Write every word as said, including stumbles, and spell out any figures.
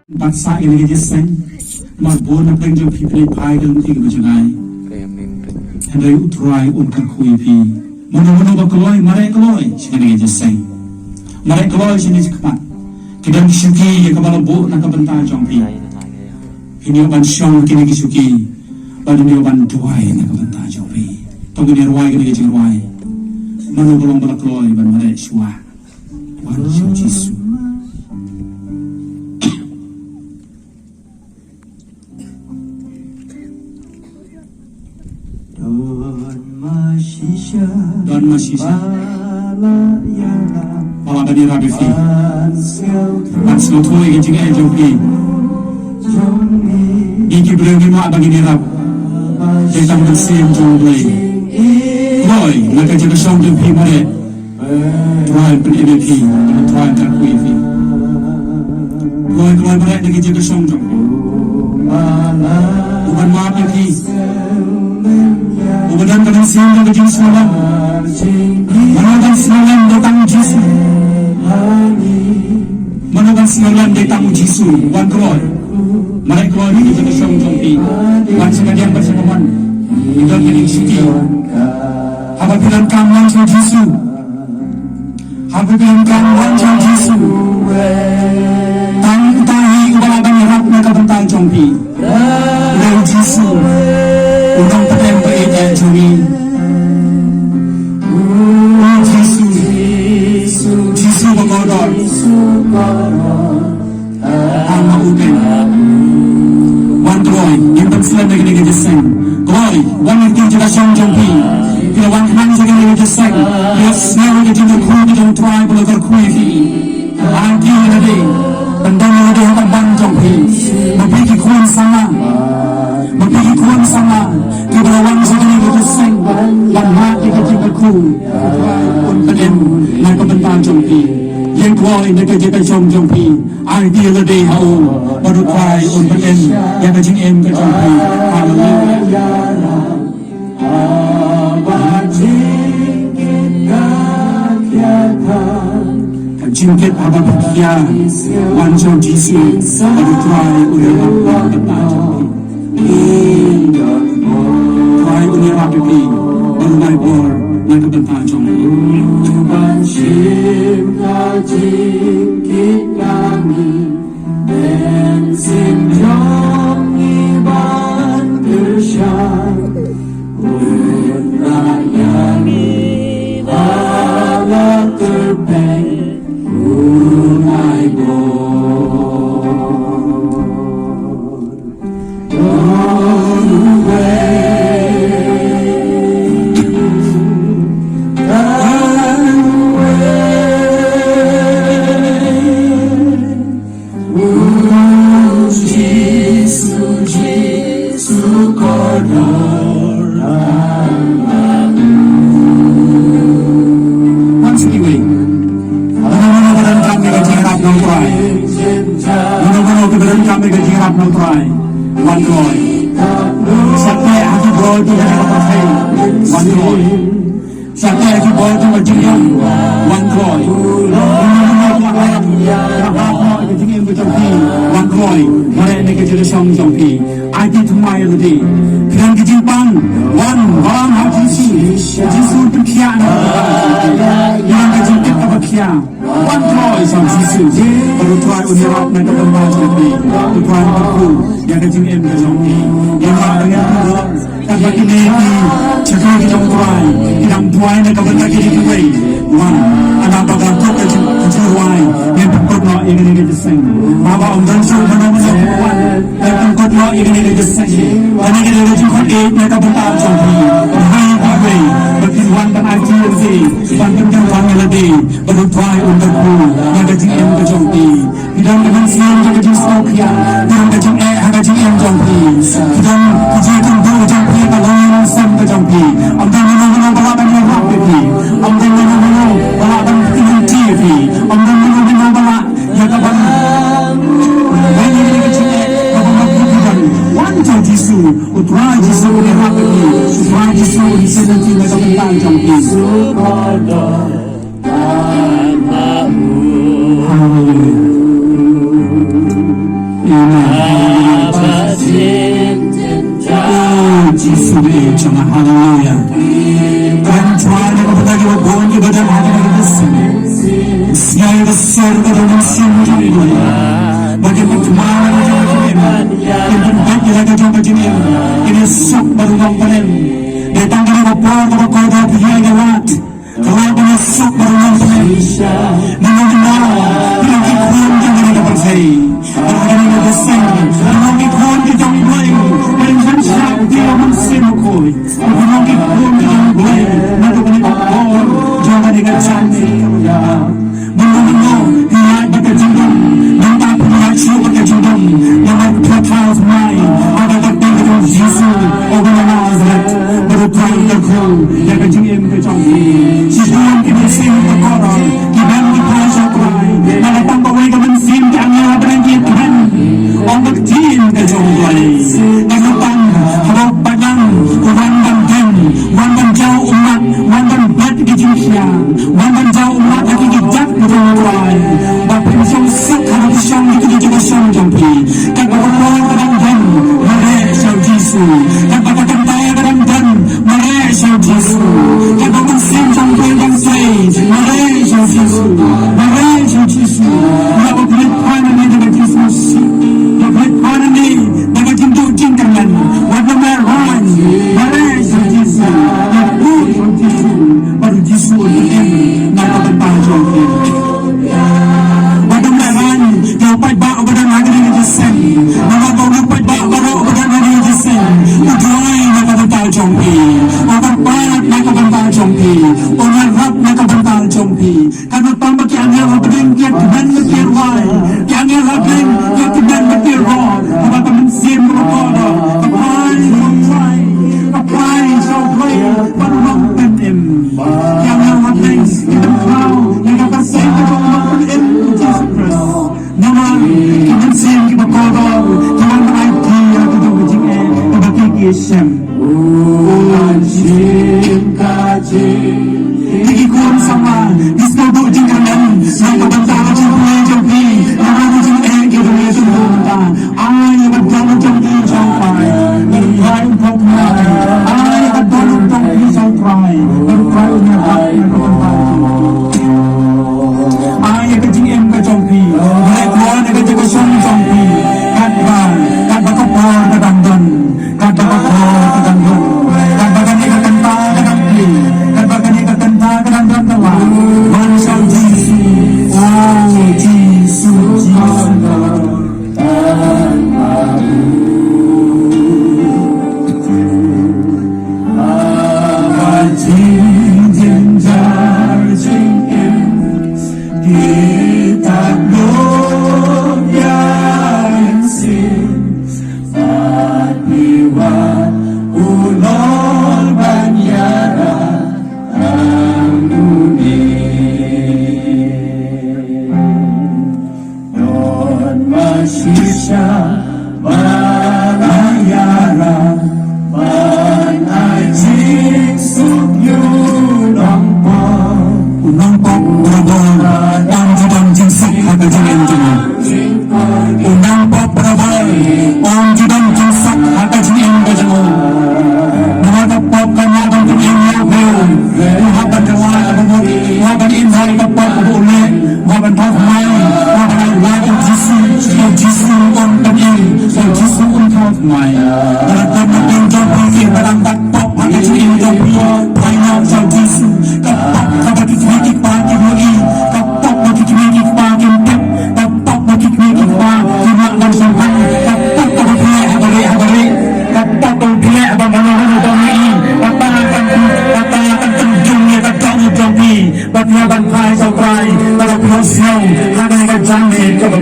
Bad sa ïa ka jingïaseng, namar bun na pdeng jong phi phi phai ka lynti kaba jngai. Hynrei U Trai un kyrkhu ïa phi. Mano mano ba kloi, mareh kloi sha kane ka jingïaseng. Mareh kloi sha kane ka jingkhmat. Ki don ki shuki ïa kaba la buh na ka bynta jong phi. Phin ïoh ban shong ha kine ki shuki. Bad phin ïoh ban duwai na ka bynta jong phi. To ngin ïa rwai kane ka jingrwai. Mano ba long ba la kloi ban mareh shuwa. Wan sha U Jisu. Don ma shisha. Don ma shisha. Ba la ban ïarap ïa phi. Ban sngewthuh ïa ka jingeh jong phi. Ngi ki briew ngim lah ba ngin ïarap. Dei tang mynsiem jong U Blei. Kloi na ka jingkyrshan jong phi mareh. Trai pynïaid ïa phi, Trai kyrkhu ïa phi. Kloi, kloi mareh na ka jingkyrshan jong phi. U ban map ïa phi. U ban don ka mynsiem jong ka jingsngew lem. Mano ban sngewlem dei tang U Jisu. Mano ban sngewlem dei tang U Jisu. Wan kloi. Mareh kloi na ka jingkyrshan jong phi. Wan sha ka diang bad sha ka mon. Phi don ka jingshuki. Haba phi donkam wan sha U Jisu. Haba phi donkam wan sha U Jisu. Tang uta hi uba lah ban ïarap na ka bynta jong phi. U dei U Jisu. U nongpynim ba ïeit jong ngi. U Jisu. Jisu ba kordor. Ama u keiñ. Wan kloi, ngin pynslem ïa kane ka jingïaseng. Kloi, wan lynti jong ka shong jong phi. Phi la wan khnang sha kane ka jingïaseng. Phi la sngew ïa ka jingkyrkhu ka jong U Trai ba la kyrkhu ïa phi. Aiti ïa lade. Pyndon ïa lade ha ka bynta jong phi. Ma phi ki khun samla. Ma phi ki khun samla. Kiba la wan sha kane ka jingïaseng. Ban map ïa ka jingkyrkhu. U Trai un pynim na ka bynta jong phi. Ïeng kloi na ka jingkyrshan jong phi. Aiti ïa lade ha u, bad U Trai un pynim ïa ka jingim ka jong phi. Haleluya. Ka jingkit haba phi khia, wan sha U Jisu, bad U Trai un ïarap na ka bynta jong phi. Trai un ïarap ïa phi, bad un ai bor na ka bynta jong phi. Ban shim ka jingkit ka ngi, mynsiem jong ngi ban kyrshan. Un rah ïa ngi ha la kyrpeng, un ai bor. Once anyway. Mano mano ba donkam ïa ka jingïarap na U Trai. Mano mano ba donkam ïa ka jingïarap na U Trai. Wan kloi. Sa teh ha ki bor jong ka pyrthei. Wan kloi. Sa teh ha ki bor jong ka jingim. Wan kloi. Mano mano ba donkam ïa ka jingïarap na U Trai. Wan kloi. Mareh na ka jingkyrshan jong phi. Aiti thymmai ïa lade. Phi don ka jingpang. Wan, wan ha Jisu. Jisu un pynkhiah na ka bynta jong phi. Phi don ka jingkit kaba khia. Wan kloi sha Jisu. Bad U Trai un ïarap na ka bynta jong phi. U Trai un kyrkhu ïa ka jingim ka jong phi. Ïa ka jingim ka jong phi. Katba kine ki shakri ki jong U Trai ki dang duwai na ka bynta kine kiwei. Wan, haba ka kut ka jing, ka jingrwai, ngin pynkut noh ïa kane ka jingïaseng. Haba ym don shuh mano mano ba wan, ngin pynkut noh ïa kane ka jingïaseng. Kane ka dei ka jingkut ïa ka bynta jong phi. Duwai kiwei ba kin wan ban aiti ïa lade, ban pynjah wan ïa lade, bad U Trai un kyrkhu ïa ka jingim ka jong phi. Phi don ka mynsiem jong ka jingsngewkhia. Phi don ka jingeh ha ka jingim jong phi. Phi don ka jingkynduh jong phi ka longïing longsem ka jong phi. Ym don mano mano ba lah ban ïarap ïa phi. Ym don mano mano ba lah ban pynlong ïa phi. Ym don mano mano ba lah ïa ka ban weng ïa ka jingeh kaba ma phi phi don. Wan sha Jisu. U Trai Jisu un ïarap ïa phi. U Trai Jisu un ïashem ïa phi na ka bynta jong phi. Haleluya. Amen. Oh, Jisu, haleluya. Kren Trai na ka bynta kiba bun kiba don ha kane ka sien. Sngew ïa ka sur ka jong u Mynsiem jong U Blei. Ba kin pynkmen ïa ka jong ka jingim. Kin pynbeit ïa ka jong ka jingim. Kin ïasuk bad u Nongpynim. Dei tang kane ka por kaba kordor phi ïa ka lad. Ka lad ban ïasuk bad u Nongpynim. Nangno nangno, phi long ki khun jong kane ka pyrthei. Bad ha kane ka sien, phi long ki khun ki jong U Blei. Ban ïeng sha U Mynsiem Bakhuid. Phi long ki khun ki jong U Blei. Naduh kane ka por, jong kane ka janmiet. Mynno mynno phi ïaid bad ka jingdum, mynta phi ïaid shuh bad ka jingdum, namar phi thaw thymmai ha ka kyrteng ka jong U Jisu uba na Nasareth, ba u Trai u kyrkhu ïa ka jingim ka jong phi. Shibun ki mynsiem bakordor ki don ki phai sha U Trai, namar tang kawei ka mynsiem, ki angel hapdeng ki kmen. Ong ka ktien ka jong U Blei, ka mut tang haba u paidlang u wan ban don, wan ban jaw ummat, wan ban bat ki jingkhia. Wan ban jaw ummat ha ki kjat ki jong U Trai. Ba phin shong suk ha ka jingshong ki jong ka shong jong phi. Katba ka por ka dang don, mareh sha U Jisu. Katba ka kynta ka dang don, mareh sha U Jisu. Katba u Mynsiem jong U Blei dang trei, mareh sha U Jisu. Mareh sha U Jisu. Ïa ba phi leit phai nangne da ka jingshngaiñ. Ïa ba phi leit phai nangne da ka jingduh jingkyrmen. Wat nym lehrain, mareh sha U Jisu. Ïa u Jisu. Bad U Jisu un pynim na ka bynta jong phi. Wat nym lehrain ïa u paidbah uba don ha kane ka jingïaseng. Namar ba u paidbah baroh uba don ha kane ka jingïaseng u duwai na ka bynta jong phi. U kyrpad na ka bynta jong phi. U ïarap na ka bynta jong phi. Ka mut tang ba ki angel hapdeng ki ïa kmen bad ki ïa rwai. Ki angel hapdeng ki ïa kmen bad ki ïa rwai. Haba ka mynsiem ka bakordor ka phai sha U Trai, ka phai sha U Blei bad u Nongpynim. Ki angel hapdeng ki pynpaw ïa ka kyrteng ka jong u Nongpynim u Jisu Khrist. Namar ki mynsiem ki bakordor ki wan ban aiti ïa la ki jong ka jingeh kaba ki ki shem. Ki ki khun samla, ki sngewthuh jingkyrmen na ka bynta ka jingpule jong phi, namar ka jingeh ki jong phi mynta. Ai ïa ka dohnud jong phi sha U Trai, bad U Trai un thaw thymmai. Ai ïa ka dohnud jong phi sha U Trai, bad U Trai un ïarap na ka bynta jong phi. Ai ïa ka jingim ka jong phi, leh kloi na ka jingshong jong phi. Katba, katba ka por ka dang don, katba ka por ka dang don, katba kane ka kynta ka dang plie, katba kane ka kynta ka dang don ka la. Wan sha U Jisu, o Jisu, Jisu. Don ma shisha ba la ïarap ban ai jingsuk ïa u nongpop. U nongpop barabor un ju don jingsuk ha ka jingim jong u. U nongpop barabor un ju don jingsuk ha ka jingim ka jong u. Namar ka pop ka mih ban pynïeng ïa u briew. U hap ban kylla ïa ka mut, u hap ban im ha ka pop kaba u leh. Wat ban thaw thymmai, wat ban ai lad ïa u Jisu, ïa u Jisu un pynim, ïa u Jisu un thaw thymmai. Lada don na pdeng jong phi, phi ba dang bat pop ha ka jingim jong phi, phai noh sha u Jisu. Ka pop kaba ki kmie ki kpa ki ïohi, ka pop ba ki kmie ki kpa kim tip, ka pop ba ki kmie ki kpa kim lah ban sngewthuh, ka pop kaba phi leh ha barieh ha barieh, ka pop kaba phi leh ha bangno bangno ba phi ïohi, kata kan, kata kan pynjur ïa ka dohnud jong phi. Bad ïa ban phai sha u Trai, bad phi ïohsngew ha kane ka janmiet kaba